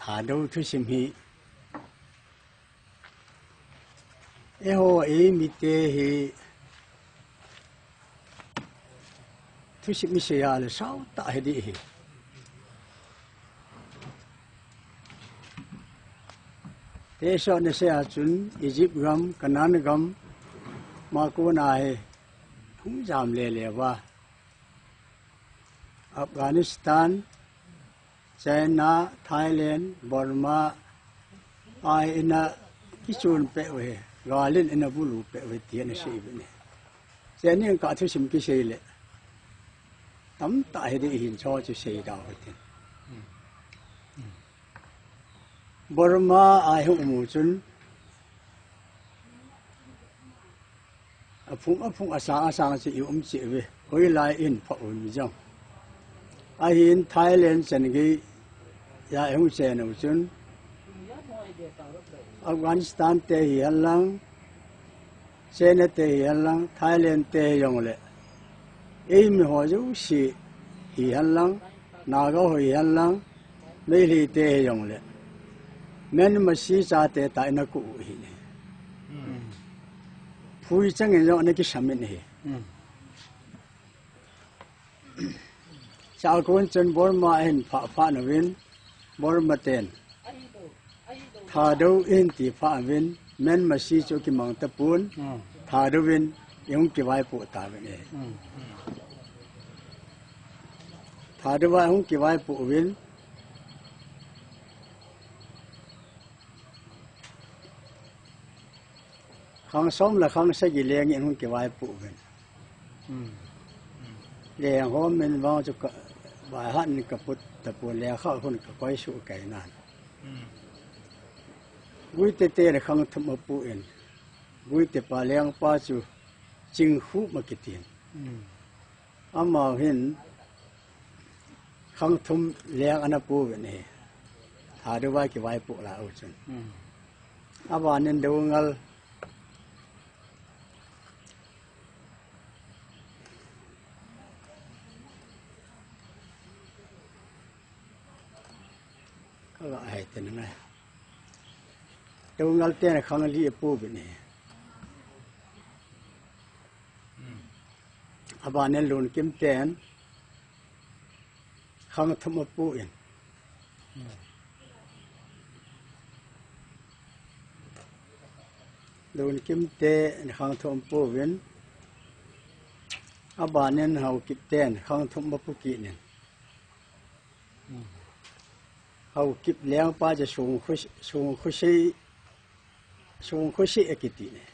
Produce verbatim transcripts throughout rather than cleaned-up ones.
Thadou thusim hi, eiho eimite hi thusim isei a le sao tah hi ding ahi. Teso nasei a chun Egypt gam, Canaan gam, ma kona hi hung jam lele uva. Afghanistan, China, Thailand, Burma, a ina kichun peh uve, gal in ina bulu peh uve ti ana sei uve. Cheni ka thusim kisei le, tamtah hi ding ahin cho chu sei dau hitin. Burma a hung um u chun, aphung aphung asang asang chu i um cheh uve. Hoilai in pha um jong. Ahin Thailand chan gei a hung chen u chun, Afghanistan te hihen lang, China te hihen lang, Thailand te hijongle, eimi ho jouse hihen lang, Naga ho hihen lang, Meitei te hijongle, Myanmar si chate tah ina ku u ahi. Phui chang in jong ana kisam in ahi. Chua kon chun Burma ahin phah phat uvin, Burma ten Thadou eihin ti phat uvin, Myanmar si chu kimang tapon, Thadou in i hung kivaipoh tauvin ahi. Thadou a hung kivaipoh uvin, khang som le khang sagi leng in hung kivaipoh uvin. Leng hom in vang chu ka, vaihat in ka put tapon, lekha khun ka koi suh kei nan. Guite te le khang thum apoh in, Guite pa lengpa chu Chingkhup ma kitin. Amau hin khang thum leng ana pu uvin ahi. Thadou a kivaipoh lai u chun. Abanin Doungel. Ka ga hai te na ngai. Doungel ten khang li apu uvin ahi. Abanin Lunkim ten khang thum apu in. Lunkim ten khang thum apu uvin. Abanin Haokip ten khang thum apu kit in. Haokip lengpa chu Songkhu, Songkhusi, Songkhusi akiti ne.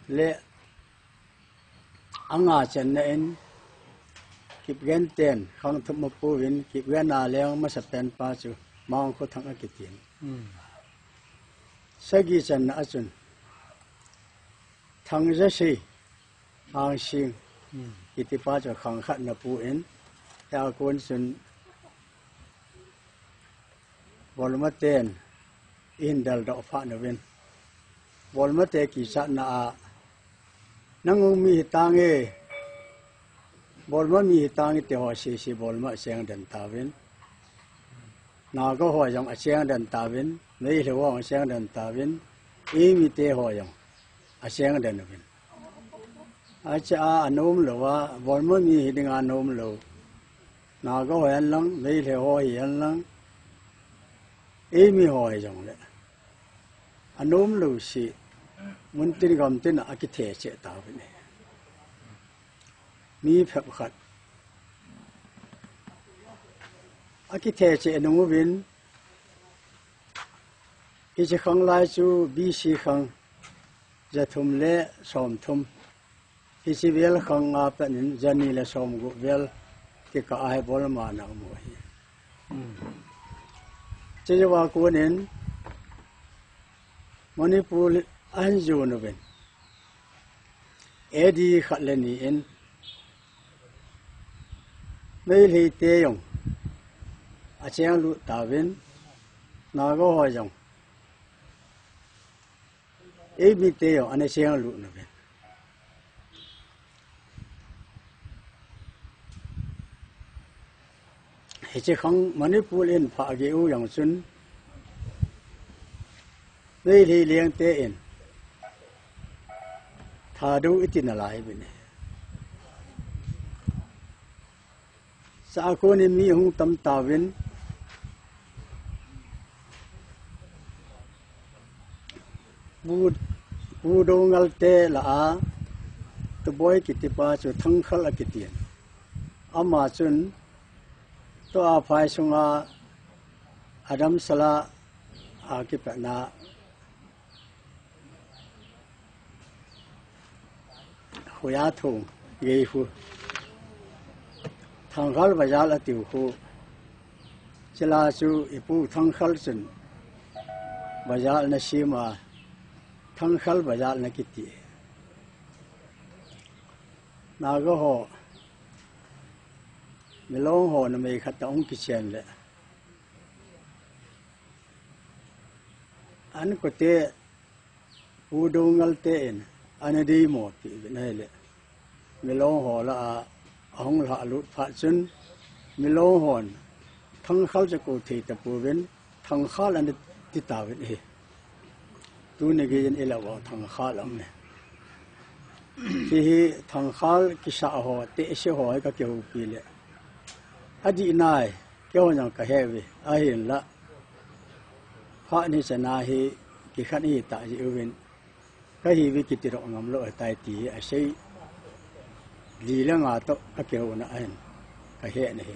Le anga channa in Kipgen ten khang thum apu uvin, Kipgen a leng masapen pa chu Mangkhothang akitin. Sagi channa a chun Thangjasi Hangsing kiti pa chu khang khat na pu in, tia kon chun Bolma ten eihin deldoh phat uvin. Bolma te kichatna a, nang u mi hitange, Bolma mi hitange ti ho sese Bolma acheng den tauvin. Naga ho jong acheng den tauvin, Meitei ho jong acheng den tauvin, eimi te ho jong acheng den uvin. Acha a anom lou a, Bolma mi hi dinga anom lou. Naga ho hihen lang, Meitei ho hihen lang, eimi ho hijongle anom lou si, mun tin gam tin a akithe cheh tauvin ahi. Mi phabep khat akithe cheh nung uvin, hiche khang lai chu B C khang jathum le somthum. Hiche vel khang a pat in jani le somgup vel kikah a hi Bolma ana um u ahi. Chujouva kon in Manipur ahin jon uvin. A D khat le ni in Meitei te jong acheng lut tauvin, Naga ho jong, eimi te jong ana cheng lut uvin. Hiche khang Manipur in phah gei u jong chun, Meitei lengte in Thadou iti nalai uvin ahi. Sahkon in mi hung tam tauvin, Pu, Pu Doungel te lah a, Tuboi kitipa chu Thangkhal akitin. Ama chun tua phai sunga adam sala a kipatna Huya thong gei khu, Thangkhal bazar atiu khu. Chule chu ipu Thangkhal chun bazar ana sem a, Thangkhal bazar ana kiti. Naga ho, Milong ho numei khat toh hung kichen le, an kote Pu Doungel te in ana dei mo ti vin ahile, Milong ho lah a ahung lha lut phat chun, Milong hon Thangkhal chu kou thei tapouvin, Thangkhal ana ti tauvin ahi. Tuni geiyin ilah uva Thangkhal aum e. Hiche hi Thangkhal kisah ho, tehse ho hi kakihoupi le, adih nai, keiho jong kahe uve, ahinla phat ni chana hi kikhen ihi tah jeh uvin, kahi uve kiti doh ngam lou ahitai ti hi asei. Li le nga toh kakihouna ahin, kahe na hi.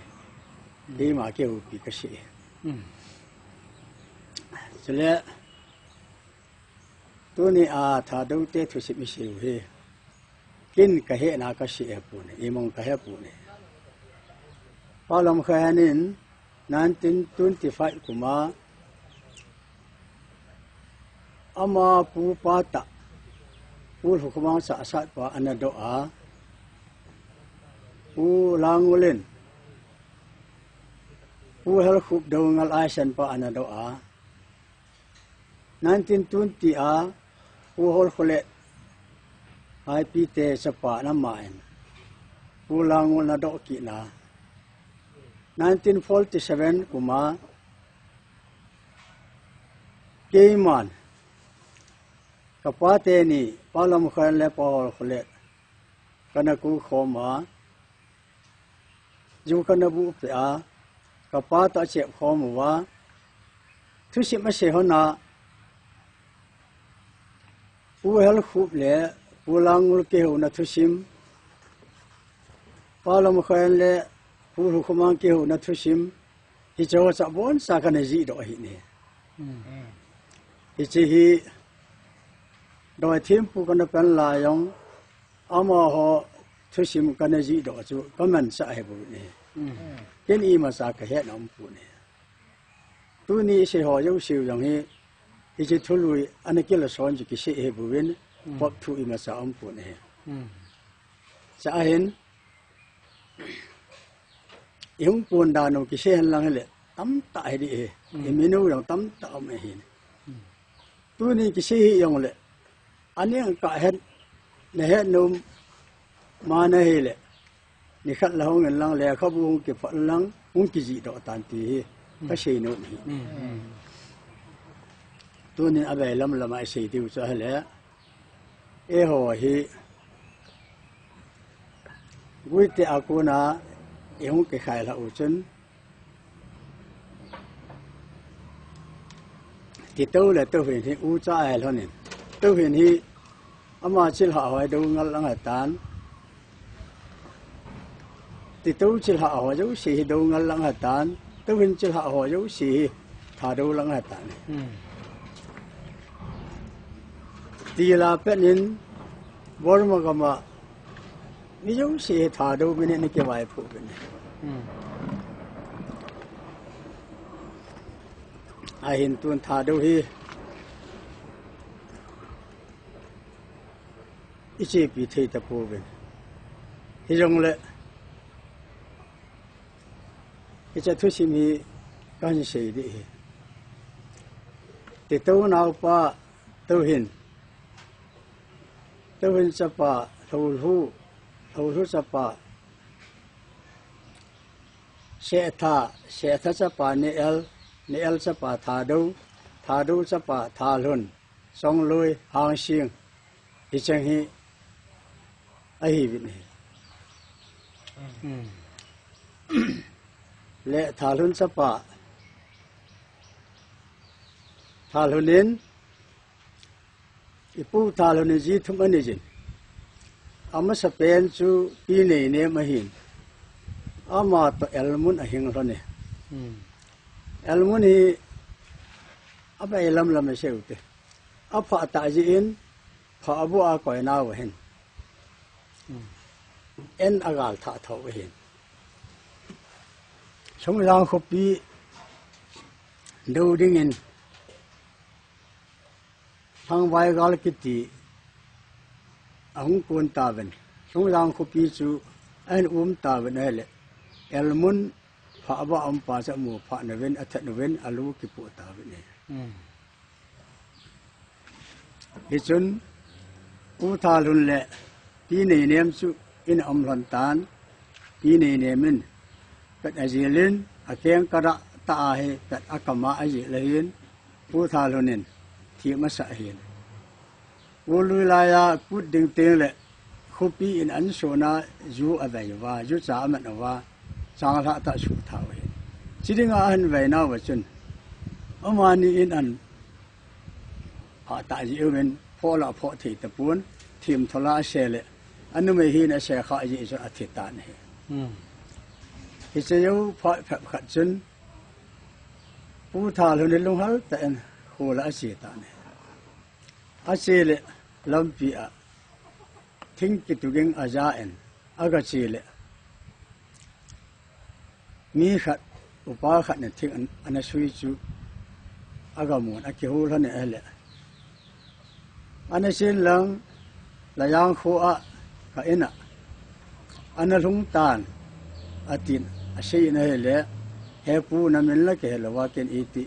Keima kihoupi kasei. Chule tuni a Thadou te thusim isei u hi, ken kahe na kasei ahipoi, imong kahe poi. Pa Lamkhohen in nineteen twenty-five kum a, ama pu pa tah, Pu Lhukhomang Sahsat pa ana doh a, Pu Langul in Pu Helkhup Doungel Aisen pa ana doh a, nineteen twenty a, Pu Holkholet, Haipi te chapa na ma in, Pu Langul na doh kit na. Nineteen forty-seven kum a, keiman, kapa teni, Pa Lamkhohen le Pa Holkholet, kana kou khom a, ju kana buh peh a, kapa toh achep khom uva, thusim asei hon a, Pu Helkhup le Pu Langul kihouna thusim, Pa Lamkhohen le Pu Lhukhomang kihouna thusim, hiche ho chu aboncha kana jih doh ahi ne. Hiche hi doi thempu kana pen lai jong, amaho thusim kana jih doh chu kamangcha ahi bou ne. Ken imacha kahet na um poi ne. Tuni isei ho jouse u jong hi, hiche thului ana kila son chu kisei ahi bouvin, pop thu imacha um poi ne. Chua hin, ihung pon dan u kisei hen lang hile, tamtah hi ding ahi. Imin u jong tamtah um ahi. Tuni kisei hi jong le, aning kah het, nahet nom man ahile, nikhat la hung in lang, lekhabu hung kiphot lang, hung kijih doh tan ti hi kasei nom ahi. Tunin abailam lam a isei diu chu ahile, eiho hi Guite a kona ihung kikhai lhah u chun, Titou le Touhin hi ucha ahi lhonin, Touhin hi ama chilhah ho hi Doungel lang ahitan, Titou chilhah ho jouse hi Doungel lang ahitan, Touhin chilhah ho jouse hi Thadou lang ahitan. Tila pet in Burma gam a mi jouse hi Thadou min in ana kivaiphuh uvin ahi. Ahin tun Thadou hi ichepi thei tapouvin, hijongle hiche thusim hi kahin sei ding ahi. Titou naopa Touhin, Touhin chapa Lhoulhu, Lhoulhu chapa Sehtha, Sehtha chapa Neel, Neel chapa Thadou, Thadou chapa Thalhun, Songloi, Hangsing, hicheng hi ahiuvin ahi. Hmm. Le Thalhun chapa, Thalhun in, ipu Thalhun in ji thum anei jin. Amasapen chu Pi Neinem ahin. Ama toh Elmun ahing lhon e. Hmm. Elmun hi abailam lam asei ute. Apha tah jeh in, pha abu a koinau ahin. Hmm. En agal thah thou ahin. Sungjang khopi dou dingin Thangvaigal kiti ahung kon tauvin, Sungjang khopi chu ahin um tauvin ahile, Elmun pha aba um pa chu amu phat nauvin, athat nauvin, alu kipoh tauvin ahi. Hmm. Hichun, Pu Thalhun le Pi Neinem chu in aum lhon tan, Pi Neinem in pet ajil in, akeng kadah tah a hi pet akam a ajil ahin, Pu Thalhun in thim asah ahin. Pu lui laiya kut ding teng le, khopi in an sona ju avei uva, ju cha aman uva, changlhah tah suh thau ahin. Chi dinga ahin veinau va chun, amani in an pha tah jeh uvin, phoh la phoh thei tapon, thim thola ase le, anumei hin ase kha jeh chun athi tan ahi. Hmm. Hiche jou phat phep khat chun, Pu Thalhun in lunghal tah in khol a ache tan ahi. Ache le lampi a thing kitu ging aja in, aga che le, mi khat, upa khat in thing an, ana sui chu aga mun, akihou lhon in ahile, ana chen lang, Layang kho a ka in a ana lhung tan, atin asei in ahile, He pu, namin la kihe louva ken iti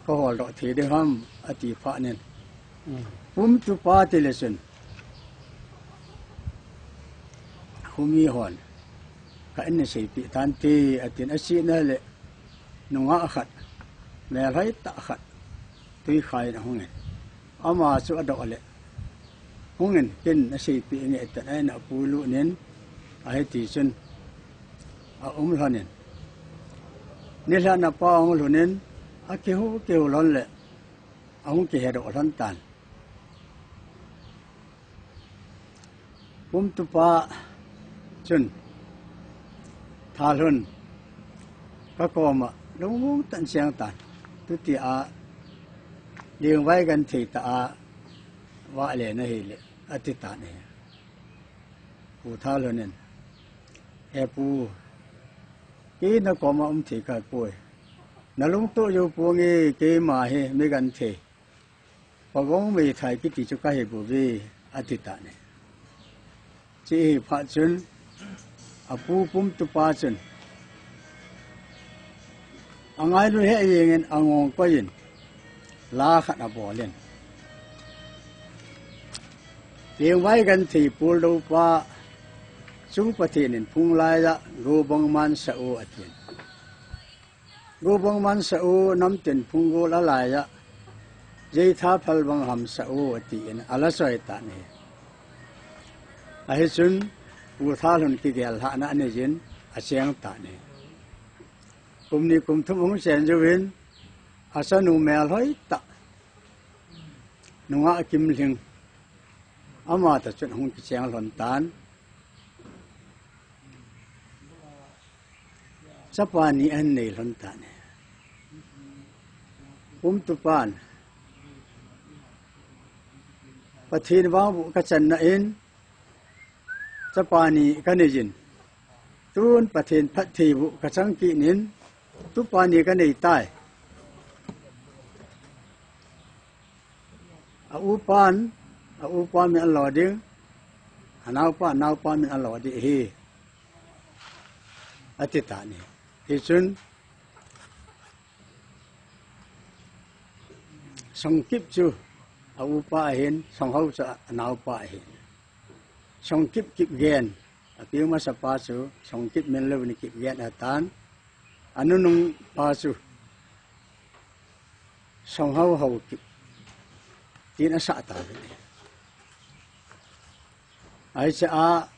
kahol doh thei ding ham, ati phat in. Hmm. Pumtupa ti le chun, khomi hon ka in naseipeh tante, atin asei in ahile, nungah khat, melhoi tah khat, twikhai in ahung in. Ama chu adoh le, hung in, ken naseipeh nge, tin a in a apuilut in, ahiti chun aum lhon in. Nilhah in apa ahung lhun in, akihou, kihou lhon le, ahung kihedoh lhon tan. Pumtupa chun, Thalhun, ka koma lungmong tah in cheng tan. Tuti a, Lengvai genthei tah a vale nahi le, ati tan ahi. Pu Thalhun in, He pu, kei na koma um thei kahi poi. Na lungtoh jou ponge, keima hi mi genthei, Pagong meithai kiti chu kahi bouve, ati tan ahi. Chu ahi phat chun, apu Pumtupa chun, angailut heh jeng in angong koi in, la khat abol in, Lengvai genthei puldou pa, Chung Pathen in phung laiya, Gobang mansah o, atin. Gobang mansah o, namtin phung gol alaiya, Jeitha phal bang hamsah o, atin ala choi tan ahi. Ahi chun, Pu Thalhun kigel lhahna anei jin, acheng tan ahi. Kum ni kum thum ahung chen jouvin, achanu melhoi tah, nungah Kimlhing, ama toh chun ahung kicheng lhon tan. Chapa ni ahin nei lhon tan ahi. Pumtupan, Pathen vangboh kachanna in, chapa ni kanei jin, tun Pathen phattheiboh kachang kit in, tupa ni kanei tai. A upan, a upa min alo ding, anaopa, anaopa min alo ding ahi, ati tan ahi. Hichun, Songkip chu a upa ahin, Songhou chu anaopa ahin. Songkip Kipgen, apeng masapa chu Songkip min louvin Kipgen atan. Anunung pa chu Songhau Haokip tin asah tauve. Ahi chu a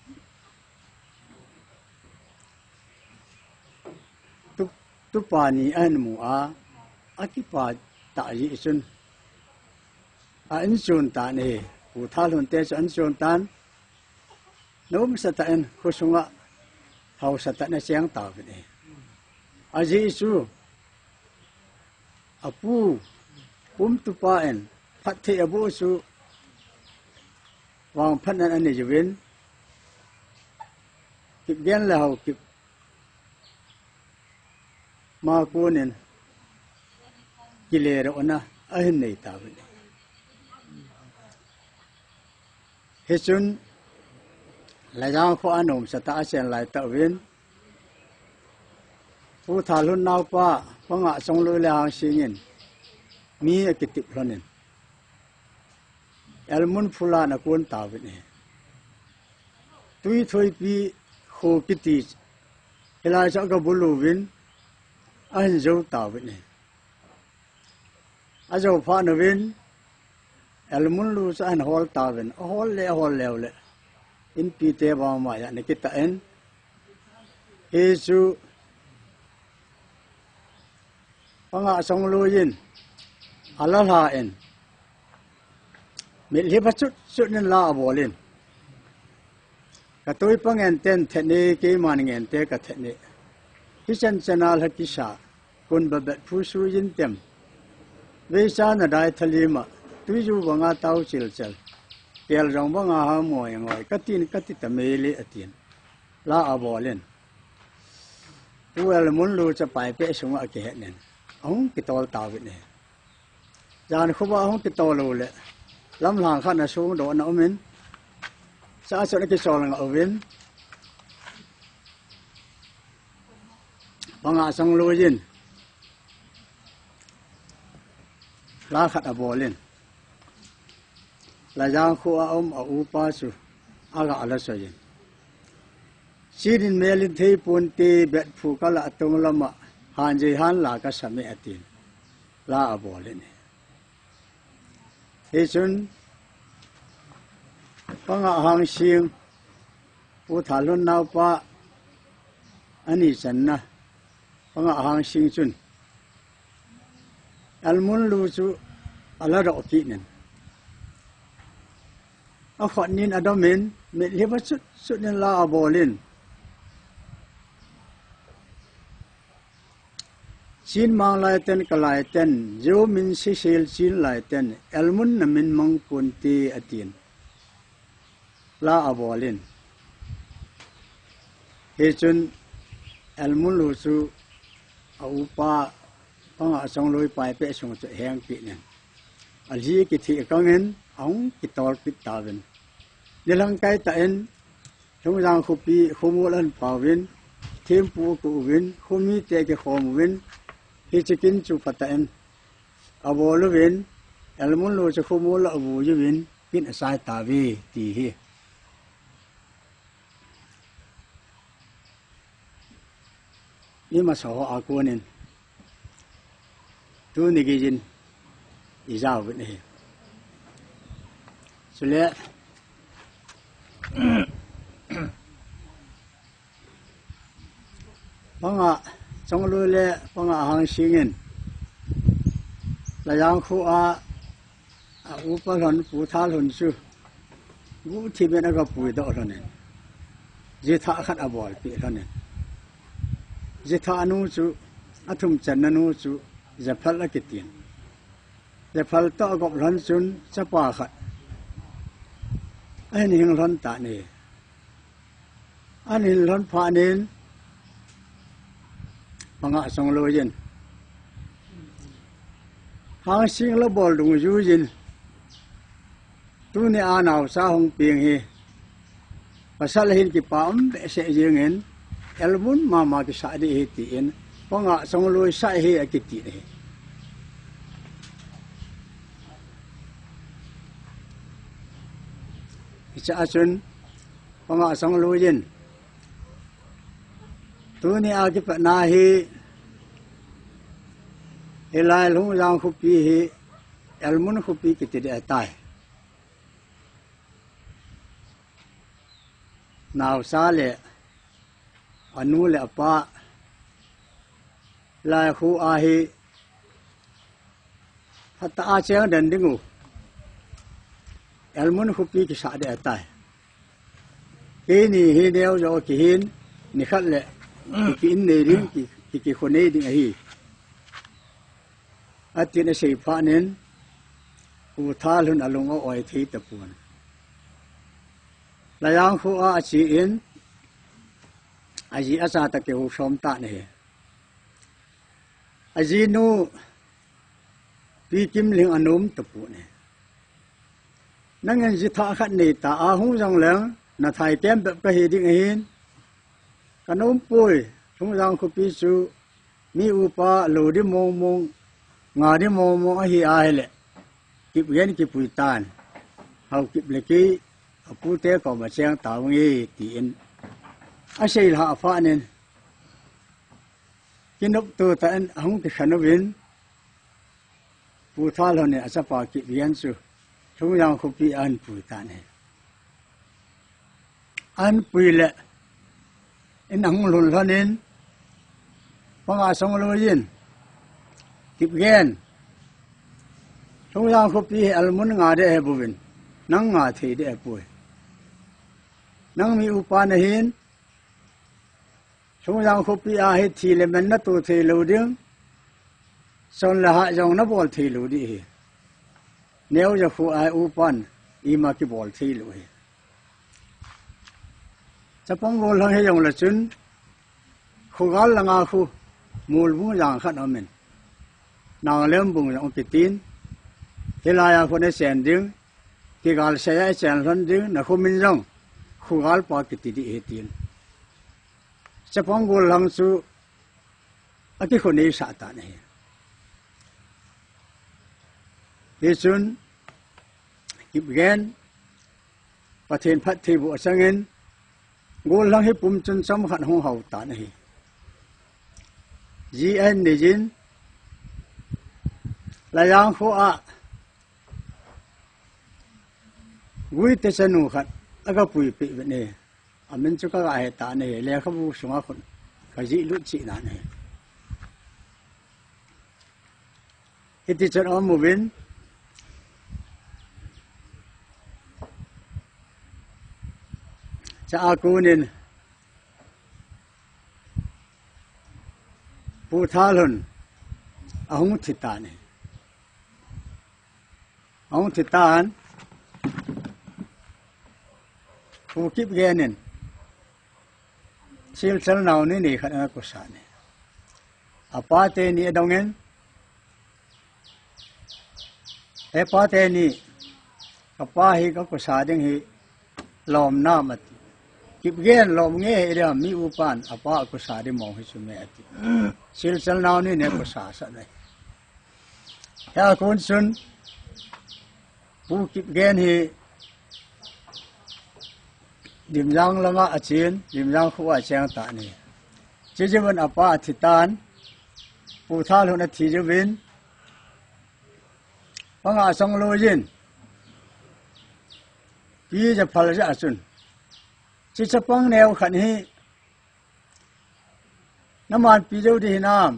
tu, tupa ni ahin mu a, akipa tah jeh chun a inchon tan e, Pu Thalhun te chu inchon tan, nomsa tah in khosunga haosa tah in acheng tauve. Ajeh chu apu, pumtupa in phatthei aboh chu vangphatnan anei uvin, Kipgen le Haokip ma konin kiledohna ahin nei tauve. Hichun Lajang kho a nomsa tah a achen lai tauvin, Pu Thalhun naopa Pangah Chongloi le Hangsing in mi akitep lhonin, Elmun phulan akon tauve. Twithoipi kho kiti hilai chu aga bulu uvin ahin jou tauve. Ajou phat uvin Elmun lu chu ahin hol tauvin, ahol le ahol leu le inpi te bang maiya ana kitah in, hichu Pangah Chongloi in ala lhan, mitlhi pha chut chut in la abolin, ka toipa ngen ten thet ne, keiman ngen te ka thet ne. Hichan chan a lha kisa, kun babet phu sui in tem. Veicha nadai thalima, tuiju banga tao chil chel, tel jong banga ha ngoi ngoi, katin kati ta mele atin. La abolin, Pu Elmun lu chu paipeh sunga akihetnin, ahung kitol tauve. Jan khuba ahung kitol u le, lamlhang khat na sung doh na umin, cha chun akisol nga uvin, Pangah Chongloi in la khat abolin, Lajang kho a um a upa chu aga la soiyin, Chinin melin thei ponte, bet phu kala atung lama hanjei han la kasam e atin, la abolin. Hichun Pangah Hangsing, Pu Thalhun naopa ani channa Pangah Hangsing chun Elmun lu chu ala doh kit nin, akhut nin adomin, mitlhi pha chut chut nin la abolin, Chin mang lai ten, ka lai ten, Jew min sisel Chin lai ten, Elmun na min mang ponte atin, la abolin. Hichun Elmun lu chu a upa Pangah Chongloi paipeh sung chu aheng kit nin, alhi kithi kangin ahung kitol kit tauvin. Nilhang kai tah in Lhungjang khopi khomol ahin pauvin, thempu aku uvin, khomite akikhom uvin, hiche kin chu phatah in abol uvin, Elmun lu chu khomol a avui uvin, kin asai tauve ti hi imasa ho a konin tuni geiyin ijao uvin ahi. Chule Pangah Chongloi le Pangah Hangsing in Lajang kho a a upa lhon Pu Thalhun chu guhthim in aga puidoh lhonin, jithah khat abolpeh lhonin, jithah nu chu, athum channa nu chu Japhal akitin, Japhal toh agop lhon chun chapa khat ahin hing lhon tan ahi. Ahin lhon phat in Pangah Chongloi in Hangsing la bol dungjuiyin, tuni a naocha hung peng hi pasal ahin kipa um behseh jengin, Elmun mama kisah ding ahi tin, Pangah Chongloi sah ahi akiti ahi. Hiche a chun Pangah Chongloi in tuni a kipatna hi Hilai Lhungjang khopi hi Elmun khopi kiti ding ahitai. Naosa le anu le apa lai khu ahi. Hata a cheng den ding u. Elmun khopi kisa ding ahitai. Keini hi neo jo kihin, nikhat le ki, ki in nei ding, ki, ki, ki kho nei ding ahi. Atin asei phat in, Pu Thalhun alung a oi thei tapon. Lhungjang kho a achi in, aji acha toh kiho som tan ahi. Ajinu, Pi Kimling anom tapon ahi. Nangin ji thah khat nei ta a hung jong leng, na thai kem bep kahi ding ahin. Kanom poi, Lhungjang khopi chu, mi upa lo ding mong mong, nga ding mong mong ahi ahile. Kipgen kipui tan. Haokip le kei, apute koma cheng tauvin nge, tin. Asei lha phat in. Kinopto tah in ahung kikhen uvin, Pu Thalhun in achapa Kipgen chu Lhungjang khopi a ahin pui tan ahi. Ahin pui le in ahung lhun lhon in, panga song lui in, Kipgen, Lhungjang khopi hi Elmun nga ding ahi bouvin, nang nga thei ding ahipoi. Nang mi upa nahin, Lhungjang khopi a hi thi le men nato thei lou ding. Son le hah jong nabol thei lou ding ahi. Neo ja khu a hi upan ima kibol thei lou ahi. Chapang gollhang hi jong le chun, khogal langa khu, Molbung jang khat aum in. Nanglembung jong kitin. Hilai a khu nachen ding. Kigal sei a chen lhon ding, na khu min jong, khogal pa kiti ding ahi tin. Chapang gollhang chu, akikho nei sah tan ahi. Hichun, Kipgen, Pathen phattheiboh achang in, gollhang hi pum chun chomkhat hung hao tan ahi. Ji ahin nei jin, Lhungjang kho a, Guite chanu khat, aga puipeh uvin ahi. Amin chu kaga he tan ahi, lekhabu sunga khun, kajih lut cheh nan ahi. Hiti chun aum uvin. Chua kon in Pu Thalhun ahung thi tan ahi. Ahung thi tan. Pu Kipgen in Silchar nao ni ni khat ana kosa in. Apa teni adong in. He pa teni, kapa hi kakosa ding hi lom nam ati. Kipgen lom nge hi dia mi upan apa kosa ding mong hi chu me ati. Silchar nao ni ne kosa sah nai. Hia kon chun, Pu Kipgen hi Limjang lama achen, Limjang kho a cheng tan ahi. Chuti jeh un apa athi tan, Pu Thalhun athi jeh uvin, panga song lui in, Pi Japhal ja chun, chi chapang neo khat hi, namanpi jou ding hinam,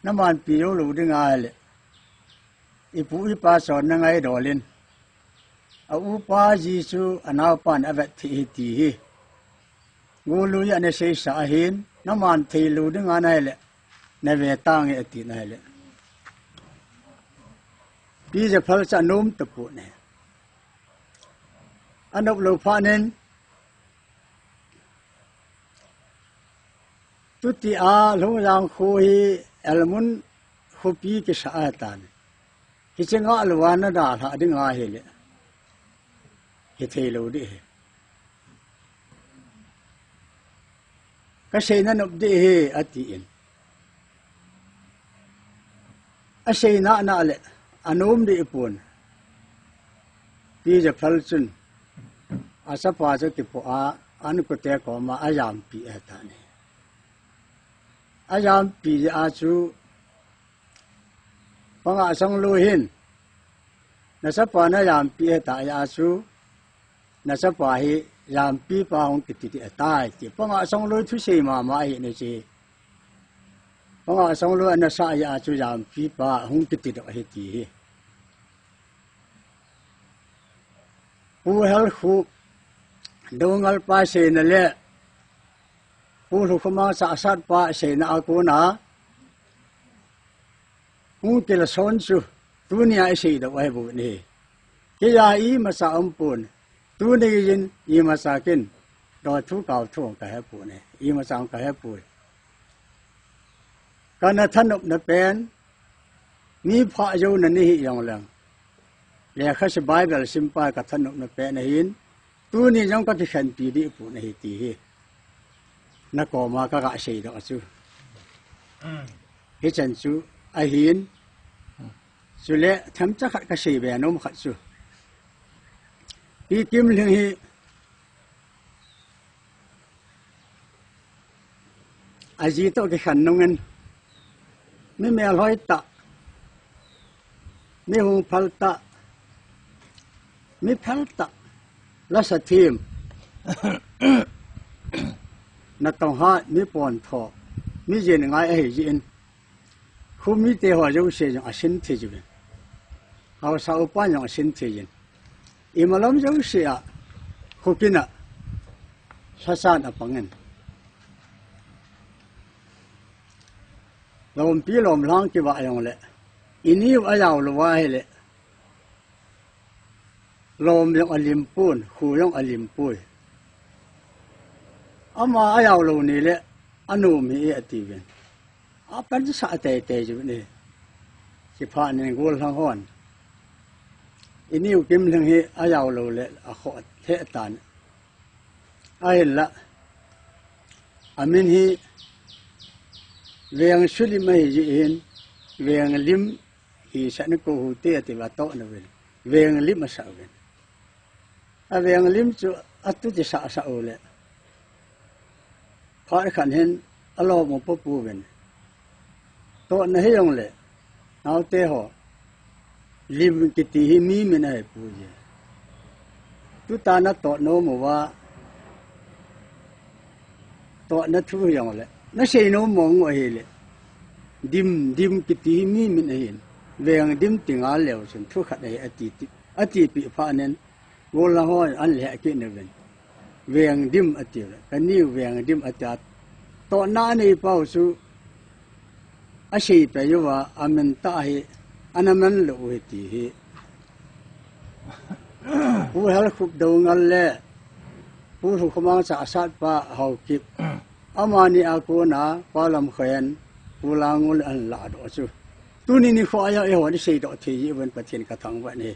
namanpi jou lou ding ahile. Ipu ipa chonna ngaidol in. A upa ji chu anaopan avet thei ahi ti hi. Golui ana seisa ahin, naman thei lou ding ahile. Nave tange ati nahile. Pi Japhal chu anom tapon ahi. Anop lou phat in, Tuti a Lhungjang kho hi Elmun khopi kisa ahitan. Hiche ngah lou a nadalhah ding ahile. Hithei lou ding ahi. Kasei nanop ding ahi, atin. Asei nana le, anom deh pon. Pi Japhal chun, achapa chu kipoh a, ankote koma ajampi ahitan ahi. Ajampi jeh a chu, Panga Songlu hin, nachapa najampi e ta ya chu, nachapa hi jampi pa hung kiti ti atai ti. Panga Songlu thusei mama hi ni chi. Panga Songlu anasa ya chu jampi pa hung kiti do hi ti hi. Pu Helkhup Doungel pa seina le Pu Lhukhomang Chahsat pa seina a kona hung kila son chu tunia isei do ahi bu ni. Kei a imacha umpon, tuni jin imacha kin do thu kau thu kahe pu ni. Imacha kahe pu. Kana thanopna pen, mi pha jou na ni hi jong leng, lekha sim Bible sim pa ka thanopna pen ahin, tuni jong ka kikhenpi di pu na hi ti hi. Nakoma ka ga sei do chu. Hichan chu ahin, chule themcha khat ka sei be nom khat chu. Pi Kimlhing hi aji toh kikhen nungin, mi melhoi tah, mi hung phal tah, mi phal tah, lasa thim, natong hat, mi pontho, mi jin ngai ahi jin, khomite ho jouse jong asin thei jin, haosa upa jong asin thei jin. Imalom jouse a, khokin a, lhasan apangin. Lompi lomlhang kiva jong le, iniu ajao lou ahile, lom jong alim pon, khu jong alim poi. Ama ajao lou ni le, anom hi ati uvin. Apansah teitei jin e. Chiphat nin gollhang hon, iniu Kimlhing hi ajao lou le akhoh lheh tan. Ahinla, amin hi Vengsulim ahi jin, Venglim hisah ni ko hute ati va toh na uvin. Venglim asah uvin. Avenglim chu atuti sahsah u le, phat khat hin alom u popo uvin. Tohna hi jong le, naote ho, lim kiti hi mi min ahi poi. Tuta natoh nom uva, tohna thu hi jong le, nasei nom mong u ahile, dim, dim kiti hi mi min ahin, Vengdim ti ngal leu chun thu khat ahi ati ti, atipeh phat nin, gollhang hon an lheh kit uvin. Vengdim ati le, kaniu Vengdim ati a, tohna anei pau chu, asei peh uva, amin tah hi, ana man lou u hi ti hi. Pu Helkhup Doungel le Pu Lhukhomang Chahsat pa Haokip, amani a kona Pa Lamkhoi'n Pu Langul an ladoh chu, tuni nikho a jong eiho isei doh thei ji uvin Pathen ka thangvah e.